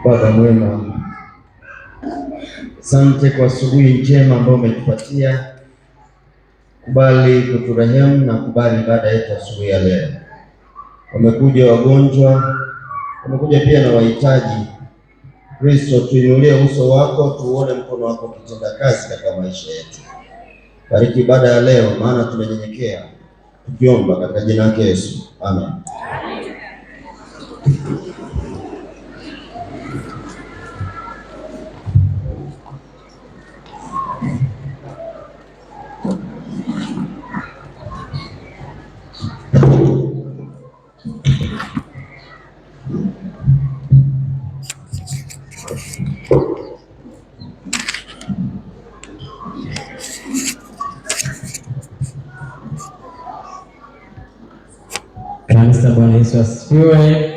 Baba mwema, asante kwa asubuhi njema ambayo umetupatia. Kubali kuturehemu na kubali ibada yetu asubuhi ya leo. Wamekuja wagonjwa, wamekuja pia na wahitaji. Kristo, tuinulie uso wako, tuone mkono wako ukitenda kazi katika maisha yetu. Bariki ibada ya leo, maana tumenyenyekea tukiomba katika jina lake Yesu, amen. Kanisa, Bwana Yesu asifiwe.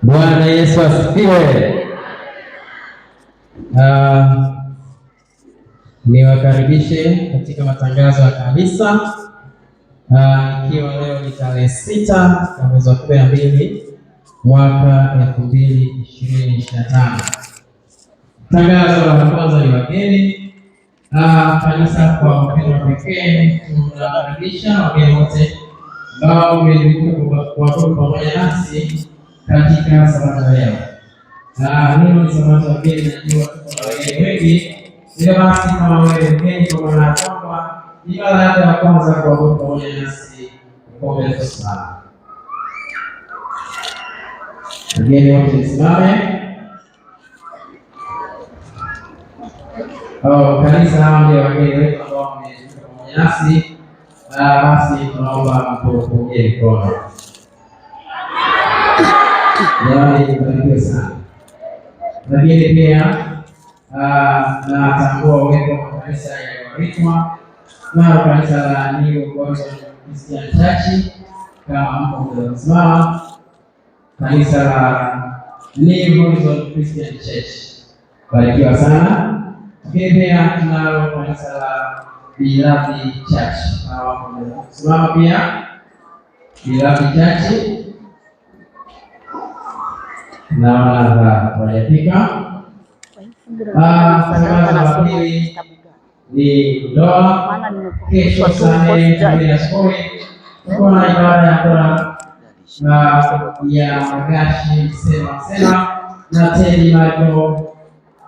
Bwana Yesu asifiwe. Niwakaribishe katika matangazo ya kanisa, ikiwa leo ni tarehe 6 ya mwezi wa 12 mwaka 2025. Tangazo la kwanza ni wageni. Kanisa kwa upendo wa pekee tunakaribisha wageni wote ambao mmejumuika kuabudu pamoja nasi katika sabato leo. Leo ni sabato ya wageni, najua tuko na wageni wengi. Hivyo basi kama wewe mgeni, kwa maana ya kwamba ni mara yako ya kwanza kuabudu pamoja nasi, ukombe sana. Wageni wote msimame. Kanisa, hawa ndio wageni wetu ambao wamejumuika pamoja nasi. Basi tunaomba mtupungie mkono. Jamani, mbarikiwe sana. Lakini pia natambua uwepo wa makanisa yaliyoalikwa na kanisa la New Horizon Christian Church, kama mko mnasimama, kanisa la New Horizon Christian Church, barikiwa sana. Lakini pia tunalo kanisa la Beloved Church, kama wako mnasimama pia Beloved Church, naona hawajafika. Tangazo la pili ni ndoa. Kesho saa 4 kamili asubuhi tutakuwa na ibada ya ndoa ya Magashi Sema Sema na Teddy Marco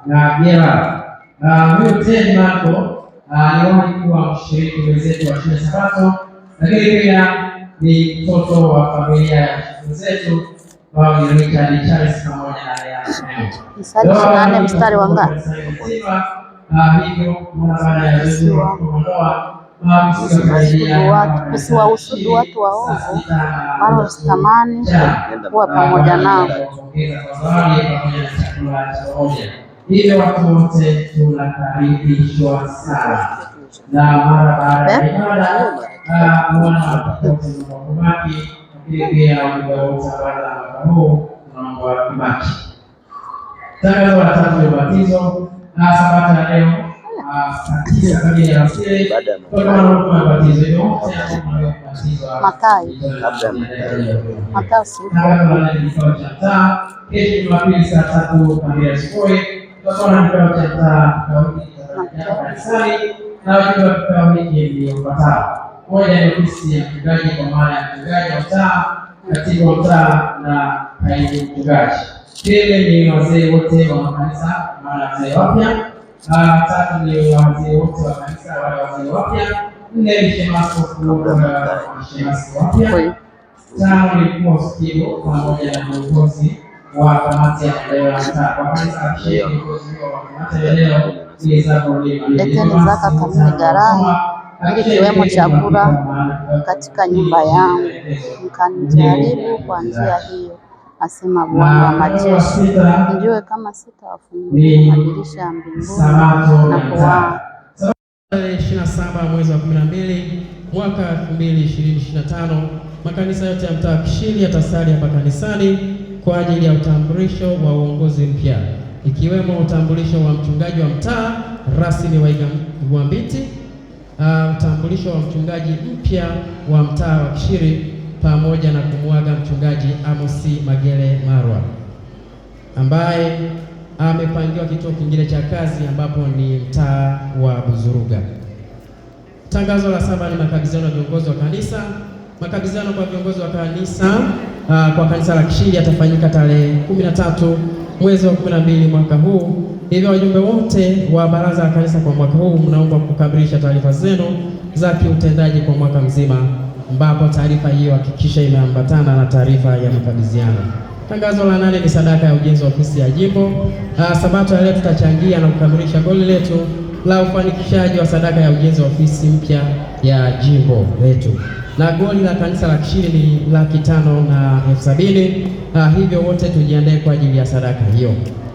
na Gera. Huyu Teddy Marco aliwahi kuwa mshiriki mwenzetu wa shule Sabato, lakini pia ni mtoto wa familia ya mwenzetu ambao ni Richard Charles pamoja na Lea. Mstari 24 mstari wa ngapi? Usiwahusudu watu waovu, wala usitamani kuwa pamoja nao. Hivyo watu wote tunakaribishwa sana, na mara baada ya ibada mwana watoto kubaki, lakini pia wajumbe wote wa baraza la mwaka huu tunaomba kubaki. Tangazo la tatu ni ubatizo na sabato ya leo saa 9 kamili alasiri tutakuwa na huduma ya ubatizo. Hivyo wote ambao mnaobatizwa Mathayo. Mathayo sita. Tangazo la nne ni kikao cha mtaa. Kesho Jumapili saa 3 kamili asubuhi tutakuwa na kikao cha mtaa. Kikao hiki kitafanyika kanisani na wajumbe wa kikao hiki ni wafuatao: moja ni ofisi ya mchungaji kwa maana ya mchungaji wa mtaa, katibu wa mtaa na kaimu mchungaji. Pili ni wazee wote wa makanisa, maana wazee wapya. Tatu ni wazee wote wa kanisa, wale wazee wapya. Nne ni shemasi shemasi wapya. Tano ni mkuu wa usikivu pamoja na viongozi wa kamati ya maendeleo ya mtaa. Kwa kanisa la Kishiriki, viongozi wa kamati ya maendeleo ni Zaburi Leteni zaka kamili ghalani, ili kiwemo chakula katika nyumba yangu, mkanijaribu kwa njia hiyo, asema Bwana wa majeshi, mjue kama sitawafungulia madirisha ya mbinguni na kuwaa Tarehe 27 mwezi wa 12 mwaka 2025, makanisa yote ya mtaa wa Kishiri yatasali hapa kanisani kwa ajili ya utambulisho wa uongozi mpya, ikiwemo utambulisho wa mchungaji wa mtaa rasmi wa Igwambiti, utambulisho wa mchungaji mpya wa mtaa wa Kishiri pamoja na kumwaga mchungaji Amosi Magele Marwa ambaye amepangiwa kituo kingine cha kazi ambapo ni mtaa wa Buzuruga. Tangazo la saba ni makabidhiano ya viongozi wa kanisa. Makabidhiano kwa viongozi wa kanisa kwa kanisa la Kishiri yatafanyika tarehe 13 mwezi wa 12 mwaka huu. Hivyo wajumbe wote wa baraza la kanisa kwa mwaka huu mnaomba kukamilisha taarifa zenu za kiutendaji kwa mwaka mzima, ambapo taarifa hiyo hakikisha imeambatana na taarifa ya makabidhiano. Tangazo la nane ni sadaka ya ujenzi wa ofisi ya jimbo. Sabato ya leo tutachangia na kukamilisha goli letu la ufanikishaji wa sadaka ya ujenzi wa ofisi mpya ya jimbo letu, na goli la kanisa la Kishiri ni 570,000. Hivyo wote tujiandae kwa ajili ya sadaka hiyo.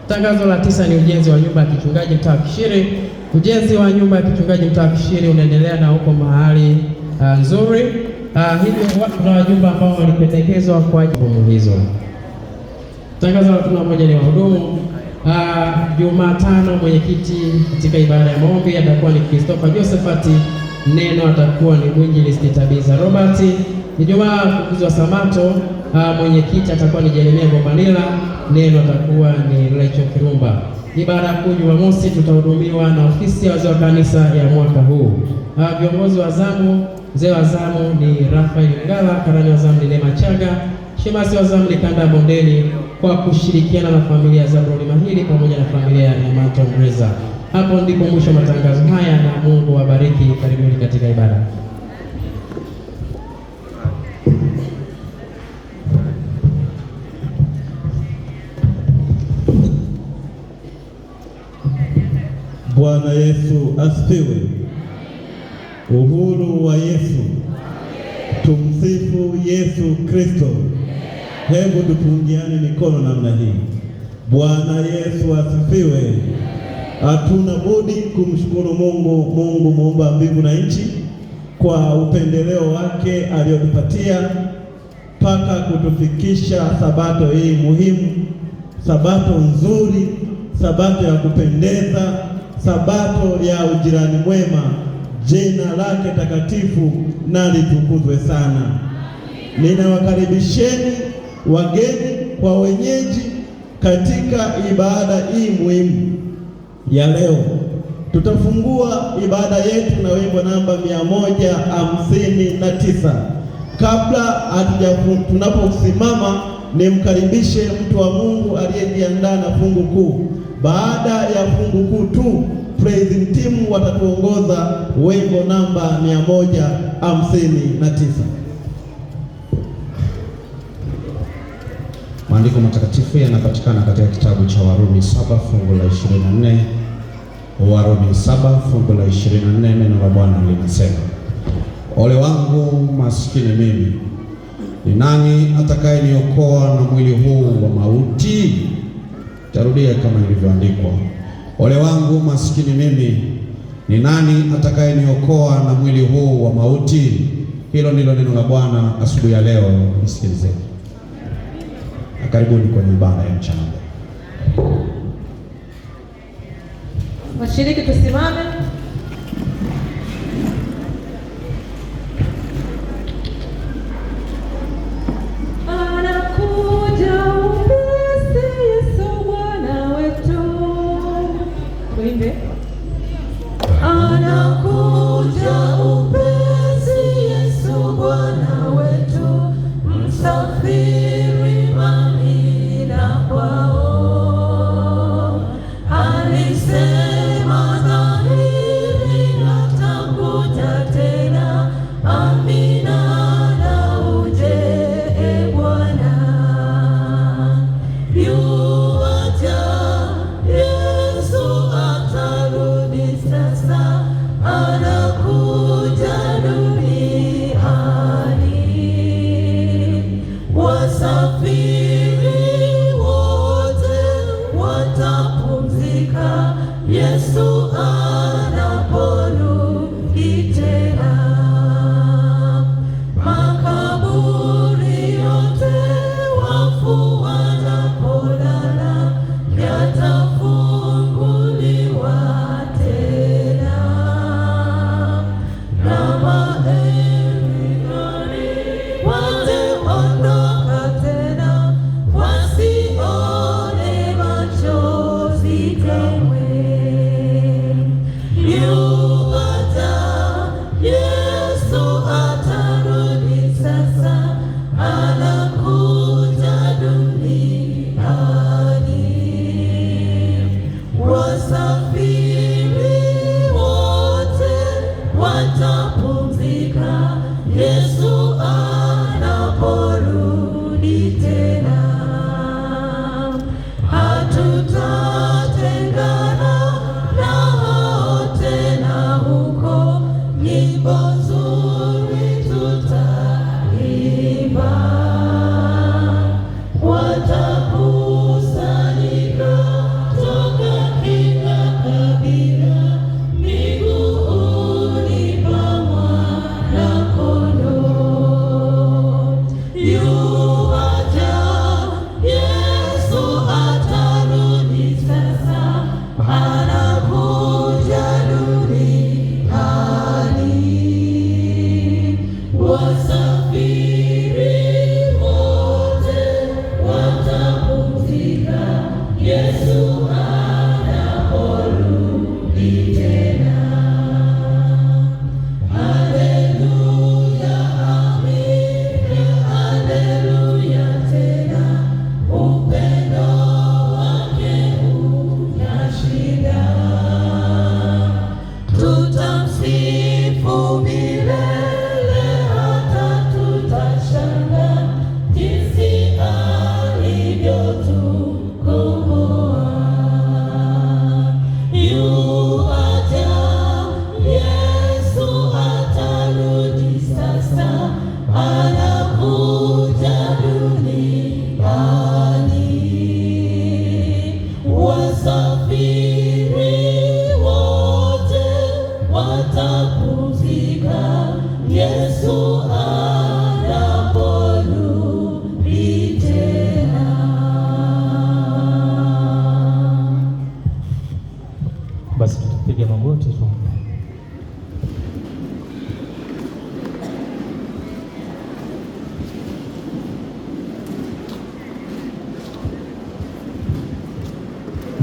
Tangazo la tisa ni ujenzi wa nyumba ya kichungaji mtaa wa Kishiri. Ujenzi wa nyumba ya kichungaji mtaa wa Kishiri unaendelea na uko mahali nzuri. Hivyo kuna wajumbe ambao walipendekezwa kwa jukumu hizo. Tangazo la 11 ni wahudumu. Jumatano mwenyekiti katika ibada ya maombi atakuwa ni Christopher Josephat, neno atakuwa ni mwinjilisti Tabiza Robert. Ijumaa ufunguzi wa Samato, mwenyekiti atakuwa ni Jeremia Gomanila, neno atakuwa ni Rachel Kirumba. Ibada kuu Jumamosi tutahudumiwa na ofisi ya wazee wa kanisa ya mwaka huu. Viongozi wa zamu, mzee wa zamu ni Rafael Ngala, karani wa zamu ni Neema Chaga, shemasi wa zamu ni Kanda Bondeni, kwa kushirikiana na familia za Zabroni Mahili pamoja na familia ya Manton Reza. Hapo ndipo mwisho matangazo haya, na Mungu awabariki. Karibuni katika ibada. Bwana Yesu asifiwe. Uhuru wa Yesu. Tumsifu Yesu Kristo. Hebu tupungiane mikono namna hii. Bwana Yesu asifiwe. Hatuna budi kumshukuru Mungu, Mungu muumba mbingu na nchi, kwa upendeleo wake aliyotupatia mpaka kutufikisha sabato hii muhimu, sabato nzuri, sabato ya kupendeza, sabato ya ujirani mwema. Jina lake takatifu na litukuzwe sana. Ninawakaribisheni wageni kwa wenyeji katika ibada hii muhimu ya leo. Tutafungua ibada yetu na wimbo namba 159. Kabla tunaposimama, nimkaribishe mtu wa Mungu aliyejiandaa na fungu kuu. Baada ya fungu kuu tu, praise team watatuongoza wimbo namba 159. Maandiko matakatifu yanapatikana katika kitabu cha Warumi 7 fungu la 24. Warumi 7 fungu la 24, neno la Bwana linasema: Ole wangu maskini mimi, ni nani atakayeniokoa na mwili huu wa mauti? Tarudia kama ilivyoandikwa: Ole wangu maskini mimi, ni nani atakayeniokoa na mwili huu wa mauti? Hilo ndilo neno la Bwana asubuhi ya leo, nisikilizeni. Karibuni kwenye ibada ya mchana. Washiriki tusimame. Anakuja upesi Yesu Bwana wetu. Tuimbe. Anakuja upesi Yesu Bwana wetu, msafiri mamina kwao. Alisema dhahiri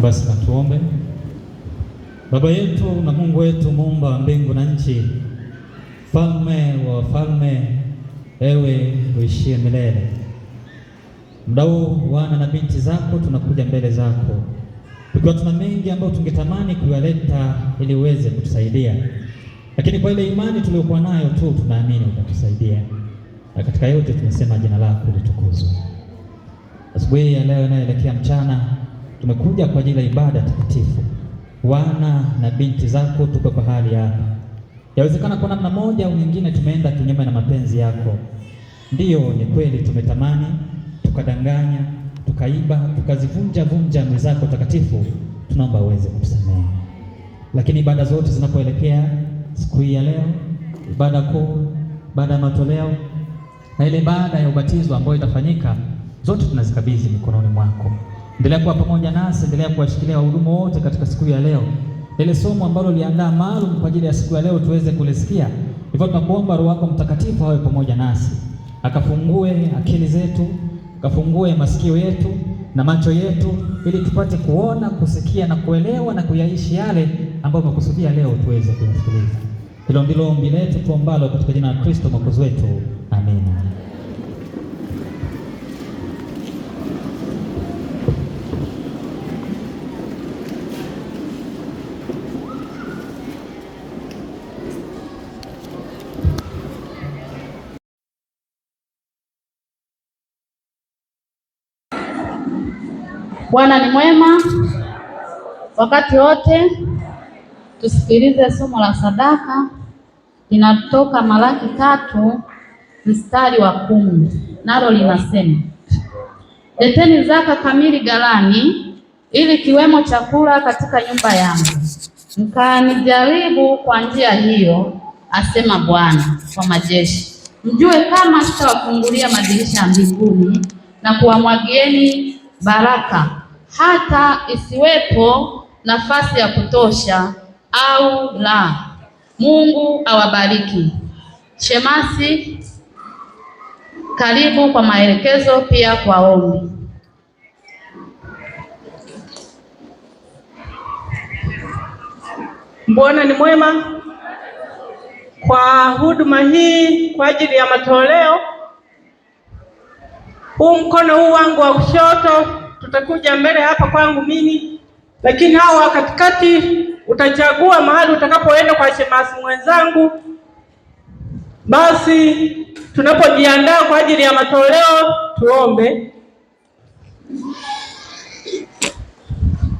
Basi na tuombe. Baba yetu na Mungu wetu, muumba wa mbingu na nchi, mfalme wa wafalme, ewe uishie milele, muda huu wana na binti zako tunakuja mbele zako tukiwa tuna mengi ambayo tungetamani kuyaleta ili uweze kutusaidia, lakini kwa ile imani tuliyokuwa nayo tu tunaamini utatusaidia, na katika yote tunasema jina lako litukuzwe. Asubuhi ya leo inayoelekea mchana, tumekuja kwa ajili ya ibada takatifu. Wana na binti zako tuko pahali hapa. Yawezekana kwa namna moja au nyingine tumeenda kinyume na mapenzi yako. Ndiyo, ni kweli tumetamani, tukadanganya, tukaiba, tukazivunja vunja amri zako takatifu. Tunaomba uweze kutusamehe. Lakini ibada zote zinapoelekea siku hii ya leo, ibada kuu, ibada ya matoleo na ile ibada ya ubatizo ambayo itafanyika, zote tunazikabidhi mikononi mwako. Endelea kuwa pamoja nasi, endelea kuwashikilia wahudumu wote katika siku ya leo. Ile somo ambalo liandaa maalum kwa ajili ya siku ya leo tuweze kulisikia. Hivyo tunakuomba Roho wako Mtakatifu awe pamoja nasi, akafungue akili zetu, akafungue masikio yetu na macho yetu, ili tupate kuona, kusikia na kuelewa na kuyaishi yale ambayo umekusudia leo tuweze kuyasikiliza. Hilo ndilo ombi letu tuombalo katika jina la Kristo Mwokozi wetu. Amina. Bwana ni mwema wakati wote. Tusikilize somo la sadaka linatoka Malaki 3:10, nalo linasema: leteni zaka kamili ghalani, ili kiwemo chakula katika nyumba yangu, mkanijaribu kwa njia hiyo, asema Bwana wa majeshi, mjue kama sitawafungulia madirisha ya mbinguni na kuwamwagieni baraka hata isiwepo nafasi ya kutosha au la. Mungu awabariki. Shemasi, karibu kwa maelekezo pia kwa ombi. Bwana ni mwema. Kwa huduma hii kwa ajili ya matoleo, huu mkono huu wangu wa kushoto tutakuja mbele hapa kwangu mimi, lakini hao wa katikati utachagua mahali utakapoenda kwa shemasi mwenzangu. Basi tunapojiandaa kwa ajili ya matoleo tuombe.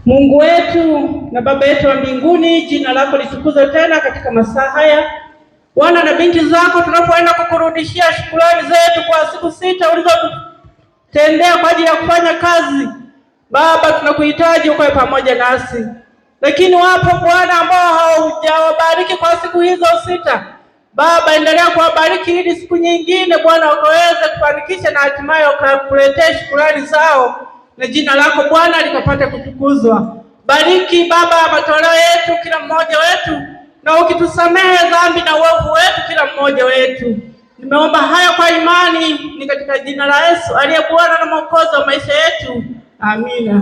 Mungu wetu na Baba yetu wa mbinguni, jina lako litukuzwe tena katika masaa haya. Wana na binti zako tunapoenda kukurudishia shukrani zetu kwa siku 6 ulizotutendea kwa ajili ya kufanya kazi. Baba, tunakuhitaji ukae pamoja nasi. Lakini wapo Bwana ambao haujawabariki kwa siku hizo 6. Baba, endelea kuwabariki ili siku nyingine Bwana wakaweze kufanikisha na hatimaye wakakuletea shukrani zao na jina lako Bwana likapate kutukuzwa. Bariki Baba matoleo yetu kila mmoja wetu, na ukitusamehe dhambi na uovu wetu kila mmoja wetu. Nimeomba haya kwa imani ni katika jina la Yesu aliye Bwana na Mwokozi wa maisha yetu. Amina.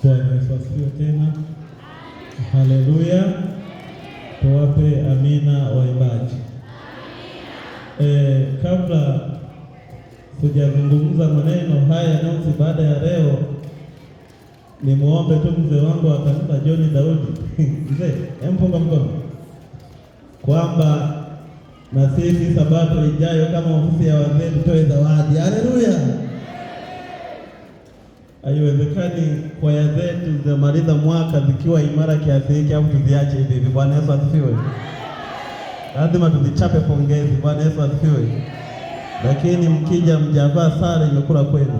Bwana Yesu asifiwe tena. Haleluya. Tuwape amina waimbaji. Kabla sijazungumza maneno haya yanayohusu ibada ya leo, nimuombe tu mzee wangu wa kanisa John Daudi mzee, empunga mkono kwamba na sisi Sabato ijayo kama ofisi ya wazee tutoe zawadi. Haleluya. Haiwezekani kwaya zetu zinamaliza mwaka zikiwa imara kiasi hiki au tuziache hivi hivi. Bwana Yesu asifiwe. Lazima tuzichape pongezi. Bwana Yesu asifiwe. Lakini mkija mjavaa sare imekula kwenu.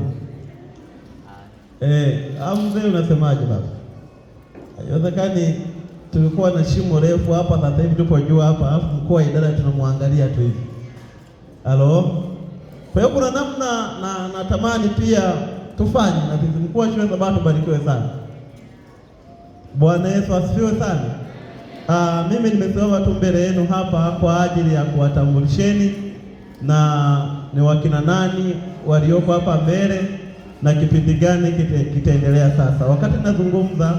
Au mzee unasemaje baba? Haiwezekani tulikuwa na shimo refu hapa, sasa hivi tupo juu hapa, alafu mkuu wa idara tunamwangalia tu hivi. Halo? Kwa hiyo kuna namna na natamani pia tufanye na sisi. Mkuu wa shule Sabato barikiwe sana. Bwana Yesu asifiwe sana. Mimi nimesimama tu mbele yenu hapa kwa ajili ya kuwatambulisheni na ni wakina nani walioko hapa mbele na kipindi gani kitaendelea sasa. Wakati nazungumza,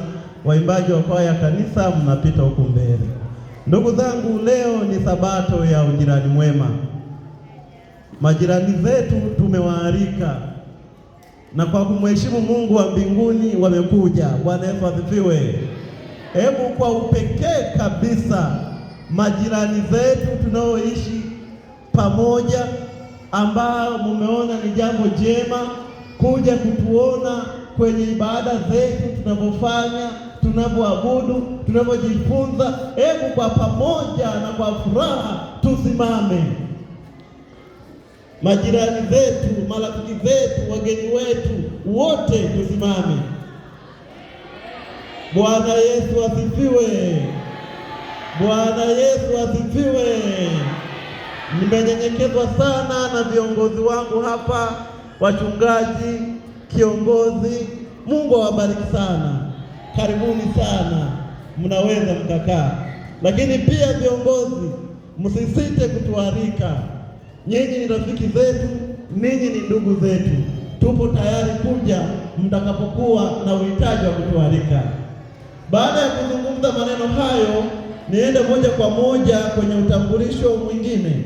waimbaji wa kwaya ya kanisa mnapita huku mbele. Ndugu zangu, leo ni Sabato ya ujirani mwema. Majirani zetu tumewaalika na kwa kumheshimu Mungu wa mbinguni wamekuja. Bwana Yesu asifiwe. Hebu kwa upekee kabisa majirani zetu tunaoishi pamoja, ambao mumeona ni jambo jema kuja kutuona kwenye ibada zetu tunavyofanya, tunavyoabudu, tunavyojifunza. Hebu kwa pamoja na kwa furaha tusimame. Majirani zetu, marafiki zetu, wageni wetu wote tusimame. Bwana Yesu asifiwe. Bwana Yesu asifiwe. Nimenyenyekezwa sana na viongozi wangu hapa, wachungaji, kiongozi. Mungu awabariki sana. Karibuni sana, mnaweza mkakaa. Lakini pia viongozi, msisite kutualika. Nyinyi ni rafiki zetu, ninyi ni ndugu zetu. Tupo tayari kuja mtakapokuwa na uhitaji wa kutualika. Baada ya kuzungumza maneno hayo, niende moja kwa moja kwenye utambulisho mwingine.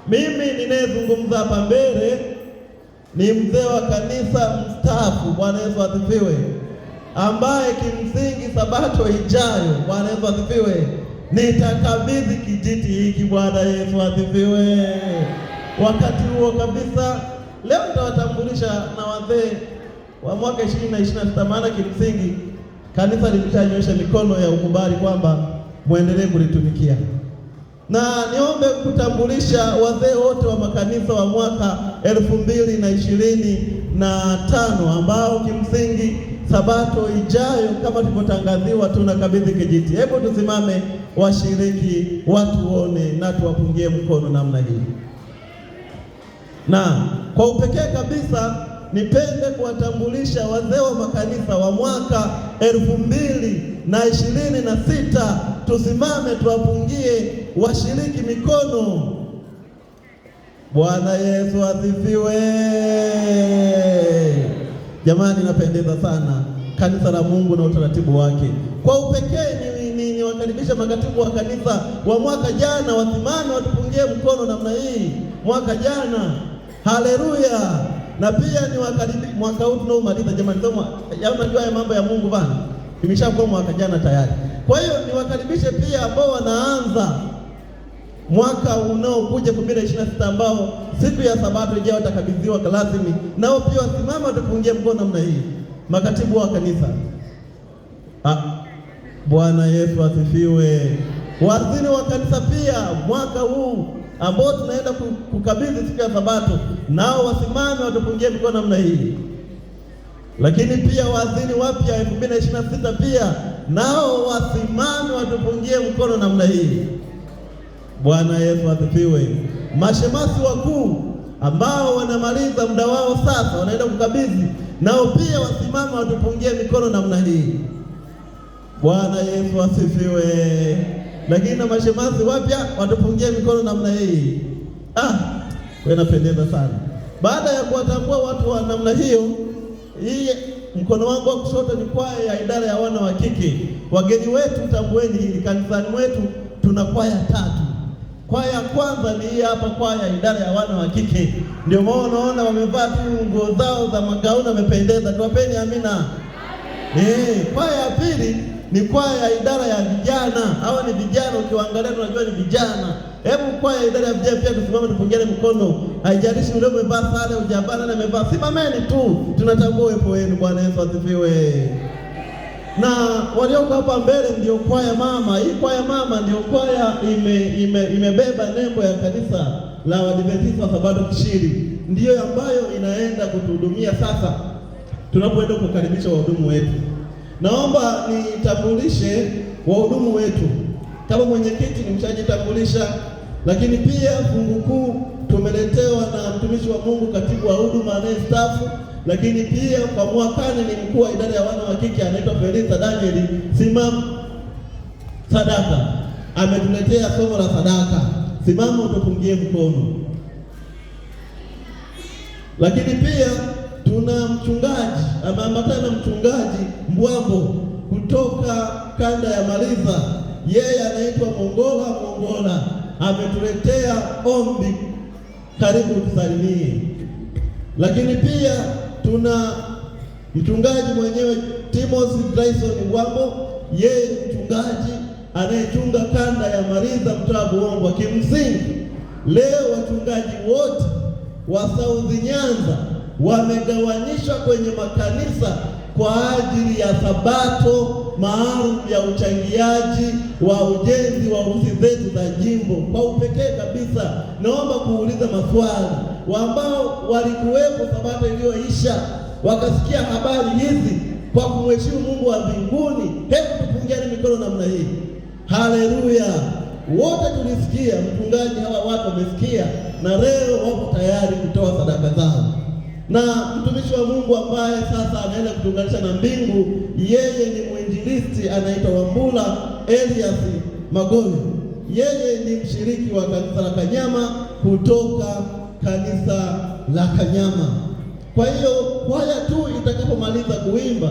Mimi ninayezungumza hapa mbele ni mzee wa kanisa mstaafu, Bwana Yesu asifiwe, ambaye kimsingi Sabato ijayo, Bwana Yesu asifiwe, nitakabidhi kijiti hiki. Bwana Yesu asifiwe. Wakati huo kabisa, leo nitawatambulisha na wazee wa mwaka 2026, maana kimsingi kanisa limeshanyosha mikono ya ukubali kwamba muendelee kulitumikia. Na niombe kutambulisha wazee wote wa makanisa wa mwaka 2025 ambao kimsingi Sabato ijayo kama tulivyotangaziwa tunakabidhi kijiti. Hebu tusimame washiriki, watuone na tuwapungie mkono namna hii. Na kwa upekee kabisa nipende kuwatambulisha wazee wa makanisa wa mwaka 2026. Tusimame tuwapungie washiriki mikono. Bwana Yesu asifiwe. Jamani, napendeza sana kanisa la Mungu na utaratibu wake. Kwa upekee niwakaribisha makatibu wa kanisa wa mwaka jana, wasimame watupungie mkono namna hii mwaka jana. Haleluya. Na pia niwakaribisha mwaka huu tunaomaliza, jamani, unajua haya mambo ya Mungu bana, imeshakuwa mwaka jana tayari. Kwa hiyo niwakaribishe pia ambao wanaanza mwaka unaokuja 2026, ambao siku ya Sabato ijayo watakabidhiwa rasmi, nao pia wasimame watupungie mkono namna hii, makatibu wa kanisa. Bwana Yesu asifiwe. Waziri wa kanisa pia mwaka huu ambao tunaenda kukabidhi siku ya Sabato, nao wasimame watupungie mkono namna hii. Lakini pia waziri wapya 2026 pia nao wasimame watupungie mkono namna hii. Bwana Yesu asifiwe. Mashemasi wakuu ambao wanamaliza muda wao sasa, wanaenda kukabidhi, nao pia wasimame watupungie mikono namna hii. Bwana Yesu asifiwe. Lakini na mashemasi wapya watupungie mikono namna hii. Kwa inapendeza sana. Baada ya kuwatambua watu wa namna hiyo, hii Mkono wangu wa kushoto ni kwaya ya idara ya wana wa kike. Wageni wetu, tambueni hili, kanisani mwetu tuna kwaya tatu. Kwaya ya kwanza ni hii hapa, kwaya ya idara ya wana wa kike. Ndio maana unaona wamevaa tu nguo zao za magauni, wamependeza. Tuwapeni amina. Kwaya ya pili ni kwaya ya idara ya vijana. Hawa ni vijana, ukiwaangalia tunajua ni vijana. Hebu kwaya ya idara ya vijana pia tusimame tupungiane mkono. Haijalishi ule umevaa sare, hujavaa, nani amevaa, simameni tu, tunatambua uwepo wenu. Bwana Yesu asifiwe. Na walioko hapa mbele ndio kwaya mama. Hii kwaya mama ndio kwaya imebeba nembo ya kanisa la Waadventista wa Sabato Kishiri, ndiyo ambayo inaenda kutuhudumia sasa tunapoenda kukaribisha wahudumu wetu. Naomba nitambulishe wahudumu wetu. Kama mwenyekiti nimeshajitambulisha, lakini pia fungu kuu tumeletewa na mtumishi wa Mungu, katibu wa huduma anayestaafu, lakini pia kwa mwakani ni mkuu wa idara ya wana wa kike anaitwa Felisa Daniel. Simama sadaka, ametuletea somo la sadaka. Simama utupungie mkono. Lakini pia tuna mchungaji ameambatana na mchungaji Mbwambo kutoka kanda ya Maliza, yeye anaitwa Mongola Mongola, ametuletea ombi, karibu tusalimie. Lakini pia tuna mchungaji mwenyewe Timothy Bryson Mbwambo, yeye ni mchungaji anayechunga kanda ya Maliza mtaa Buongwa. Kimsingi leo wachungaji wote wa South Nyanza wamegawanyishwa kwenye makanisa kwa ajili ya sabato maalum ya uchangiaji wa ujenzi wa ofisi zetu za jimbo. Kwa upekee kabisa, naomba kuuliza maswali ambao walikuwepo sabato iliyoisha wakasikia habari hizi, kwa kumheshimu Mungu wa mbinguni, hebu tupungiane mikono namna hii. Haleluya! Wote tulisikia, mchungaji, hawa watu wamesikia na leo wapo tayari kutoa sadaka zao. Na mtumishi wa Mungu ambaye sasa anaenda kutuunganisha na mbingu, yeye ni mwinjilisti anaitwa Wambura Elias Magoyo. Yeye ni mshiriki wa kanisa la Kanyama kutoka kanisa la Kanyama. Kwa hiyo kwaya tu itakapomaliza kuimba,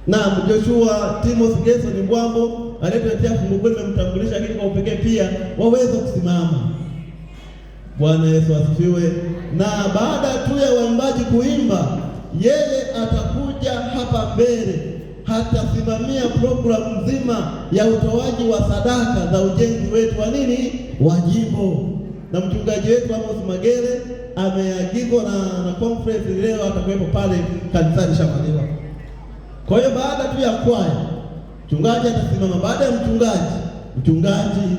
na Joshua Timothy Gerson Mbwambo aliyetuletea fungu kuu nimemtambulisha, lakini kwa upekee pia waweze kusimama. Bwana Yesu asifiwe. Na baada tu ya waimbaji kuimba, yeye atakuja hapa mbele, hatasimamia programu nzima ya utoaji wa sadaka za ujenzi wetu wa nini, wa jimbo. Na mchungaji wetu Amos Magere ameagizwa na conference leo atakuwepo pale kanisani Shamaliwa. Kwa hiyo baada tu ya kwaya, mchungaji atasimama. Baada ya mchungaji